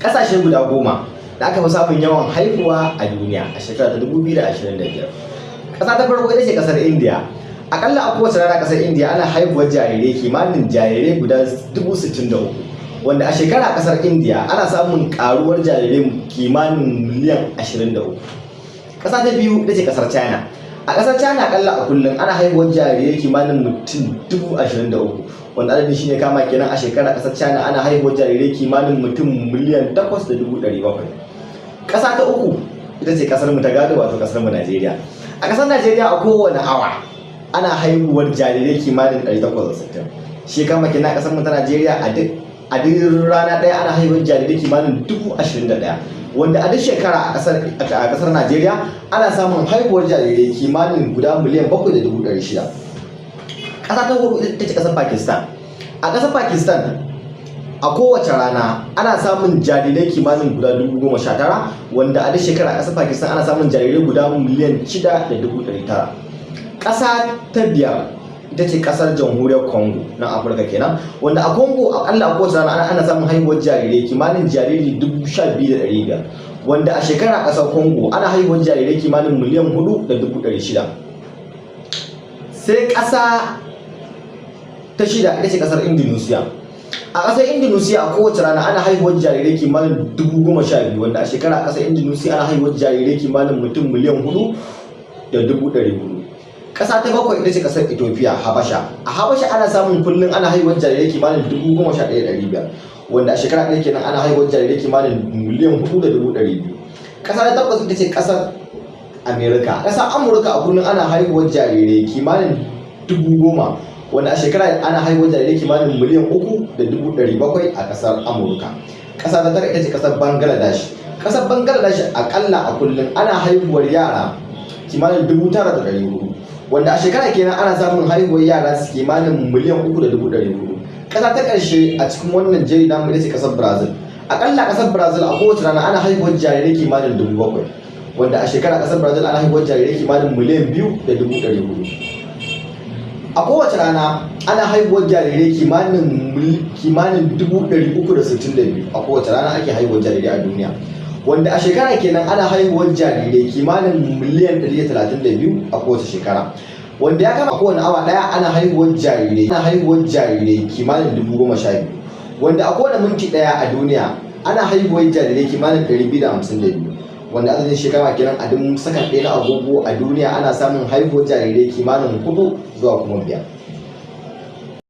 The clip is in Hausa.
Ƙasashe guda 10 da aka fi samun yawan haihuwa a duniya a shekara ta 2025. Ƙasa ta farko ita ce ƙasar India. Akalla a kowace rana ƙasar India ana haihuwar jarirai kimanin jarirai guda 63,000, wanda a shekara a ƙasar India ana samun ƙaruwar jarirai kimanin miliyan 23. Ƙasa ta biyu ita ce ƙasar China. A ƙasar China akalla a kullum ana haihuwar jarirai kimanin mutum 23,000, wanda adadin shine kama kenan a shekara ƙasar China ana haihuwar jarirai kimanin mutum miliyan 8.700. Ƙasa ta uku ita ce ƙasar mu ta gado, wato ƙasar mu Najeriya. A ƙasar Najeriya a kowane awa ana haihuwar jarirai kimanin 860. Shi kama kenan a ƙasar mu ta Najeriya a duk rana ɗaya ana haihuwar jarirai kimanin 21,000, wanda a duk shekara a ƙasar Najeriya ana samun haihuwar jarirai kimanin guda miliyan 7.600. Ƙasa ta hudu ita ce ƙasar Pakistan. A ƙasar Pakistan a kowace rana ana samun jarirai kimanin guda 19,000, wanda a duk shekara a ƙasar Pakistan ana samun jarirai guda miliyan 6.900. Ƙasa ta biyar ita ce ƙasar Jamhuriyar Congo na Afirka kenan, wanda a Congo akalla a kowace rana ana samun haihuwar jarirai kimanin jariri 12,500, wanda a shekara a ƙasar Congo ana haihuwar jarirai kimanin miliyan 4.600. Sai ƙasa ta shida ita ce ƙasar Indonesia. A ƙasar Indonesia a kowace rana ana haihuwar jarirai kimanin 12,000, wanda a shekara a ƙasar Indonesia ana haihuwar jarirai kimanin mutum miliyan 4.400. Ƙasa ta bakwai ita ce ƙasar Ethiopia, Habasha. A Habasha ana samun kullum ana haihuwar jarirai kimanin 11,500, wanda a shekara ɗaya kenan ana haihuwar jarirai kimanin miliyan 4.200. Ƙasa ta takwas ita ce ƙasar Amerika. Ƙasar Amurka a kullum ana haihuwar jarirai kimanin 10,000, wanda a shekara ana haihuwar jarirai kimanin miliyan 3.700 a ƙasar Amurka. Ƙasa ta tara ita ce ƙasar Bangladesh. Ƙasar Bangladesh akalla a kullum ana haihuwar yara kimanin 9,400, wanda a shekara kenan ana samun haihuwar yara kimanin miliyan 3.400. Ƙasa ta ƙarshe a cikin wannan jeri namu ita ce ƙasar Brazil. Akalla ƙasar Brazil a kowace rana ana haihuwar jarirai kimanin 7,000, wanda a shekara ƙasar Brazil ana haihuwar jarirai kimanin miliyan 2.400. A kowace rana ana haihuwar jarirai kimanin 362,000. A kowace rana ake haihuwar jarirai a duniya, wanda a shekara kenan ana haihuwar jarirai kimanin miliyan 132 a kowace shekara, wanda ya kama a kowane awa daya ana haihuwar jarirai kimanin 12,000, wanda a kowane minti daya a duniya ana haihuwar jarirai kimanin 252, wanda adadin shekara kenan a duk sakan ɗaya na agogo a duniya ana samun haihuwar jarirai kimanin hudu zuwa kuma biyar.